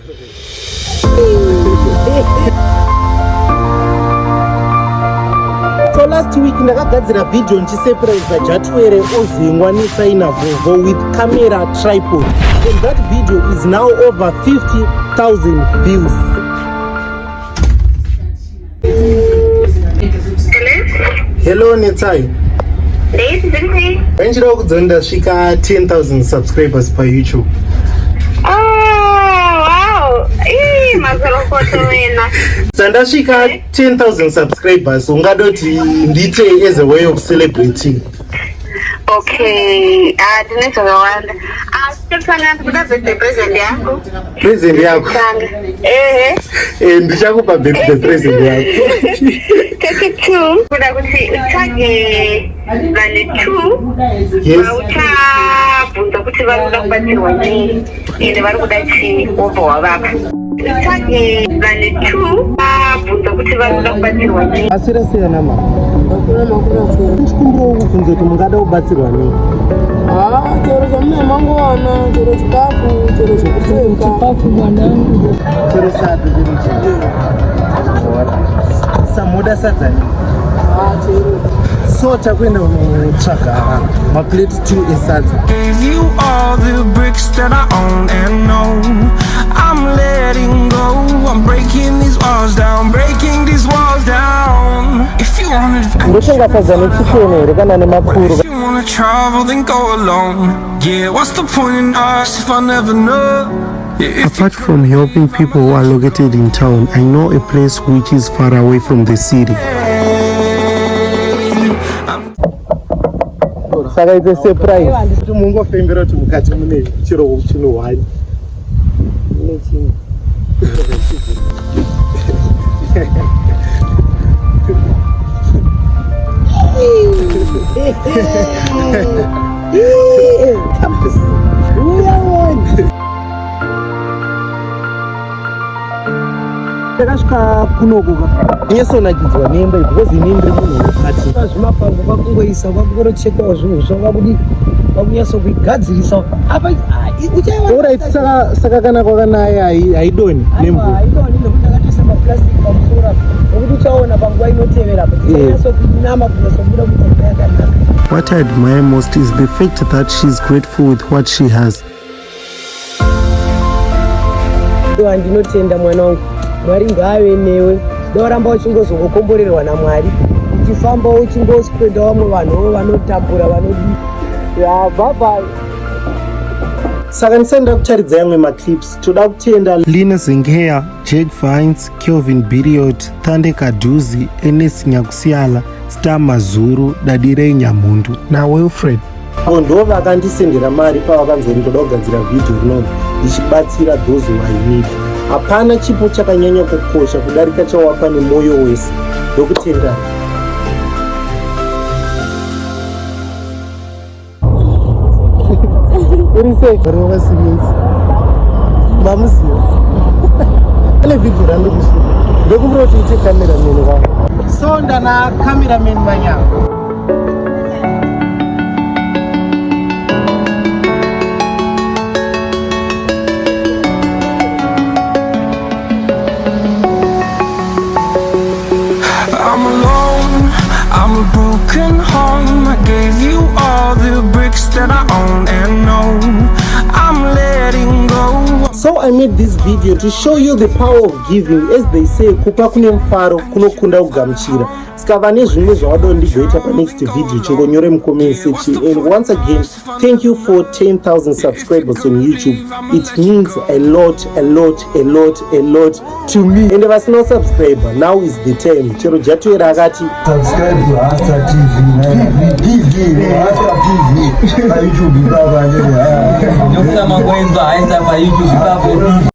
So last week ndakagadzira video ndichisurprise Jatwere Ozengwa Netsaina Vovo with camera tripod, and that video is now over 50,000 views. Hello Netsai. Ndaichida kukuudza ndasvika 10,000 subscribers pa YouTube. Oh, wow. Ii, mazorokoto wena. Sandasvika 10,000 subscribers, ungadoti ndiite as a way of celebrating? Okay, ah, ndine zvakawanda. Ah, chekutanga ndikuda birthday present yangu. Present yako? Tanga. Ehe. Eh, ndichakupa birthday present yako. Chechi-two, kuda kuti utsvage vanhu two vauchabvunza kuti vari kuda kubatsirwa nei ende vari kuda chii, wobva wavapa. Utsvage vanhu two vabvunza kuti vari kuda kubatsirwa nei. Asira siyana ma. Ndichikumbirawo kubvunza kuti mungada kubatsirwa nei? Ah, chero chamune mangowana, chero chikafu, chero zvekupfeka. Chikafu mwanangu. Chero sadza, chero chii. Samuda sadza nei? Ah, chero. So takuenda kunotsvaga maplate 2 esadza. Gave you all the bricks that I own and know. I'm letting go. I'm breaking these walls down, breaking these walls down. If you wanna, Ndotenga sadza nechicken here kana nemapuro? If you wanna travel, then go alone. Yeah, what's the point in us if I never know? Yeah, if Apart from helping people who are located in town, I know a place which is far away from the city. I'm Saka it's a surprise. Kuti mungofembera kuti mukati mune chiro chinohwani. Mune chii? Uya. Takasvika kunoku nyatsonakidzwa nemba iyi because inini ndiri munhu wekati. Zvimapango kwakungoisa, kwakungorochekawo zvinhu zvo, kwakudi kwakunyatsokuigadzirisa apa uchaiwa. Alright, saka kana kwakanaya haidoni nemvura? Haidoni nekuti ndakatoisa maplastic pamusoro apa, nekuti uchaona panguva inotevera apa tichanyatsokunama kunyatsobuda kuti imba yakanaka. What I admire most is the fact that she's grateful with what she has. Iwa, ndinotenda mwana wangu, Mwari ngaave newe, ndoramba uchingozongokomborerwa naMwari, uchifamba uchingosweda vamwe vanhuwo vanotambura vanodii. Ya, bye bye. Saka ndisati ndakutaridzai amwe maclips, toda kutenda Lina Zengea, Jack Vines, Kelvin Biriot, Thande Kaduzi, Enes Nyakusiala, Star Mazuru, Dadirei Nyamhundu naWilfred. Avo ndo vakandisendera mari pavakanzwa ndoda kugadzira vhidhiyo rinoni ndichibatsira those who are in need. Hapana chipo chakanyanya kukosha kudarika chawapa nemwoyo wese. Ndokutendai. Uri sei? Rova siminzi. Mamuziva. Pane vhidhiyo randiri kushuta. Ndokumbira kuti uite cameraman wangu. So ndana cameraman Manyama. I'm alone, I'm a broken home. I gave you all the bricks that I own and know. I'm letting go. So I made this video to show you the power of giving. As they say, kupa kune mufaro kunokunda kugamuchira. Saka vane zvimwe zvawada ndigoita panext video, chingonyore mucomment section. And once again, thank you for 10,000 subscribers on YouTube. It means a lot, a lot, a lot, a lot to me. And vasina subscriber, now is the time. Chero Jatwera akati Subscribe to Hasta TV, TV, Hasta TV, pa YouTube baba. Ndokuda mangoenzwa Haisa paYouTube ipapo.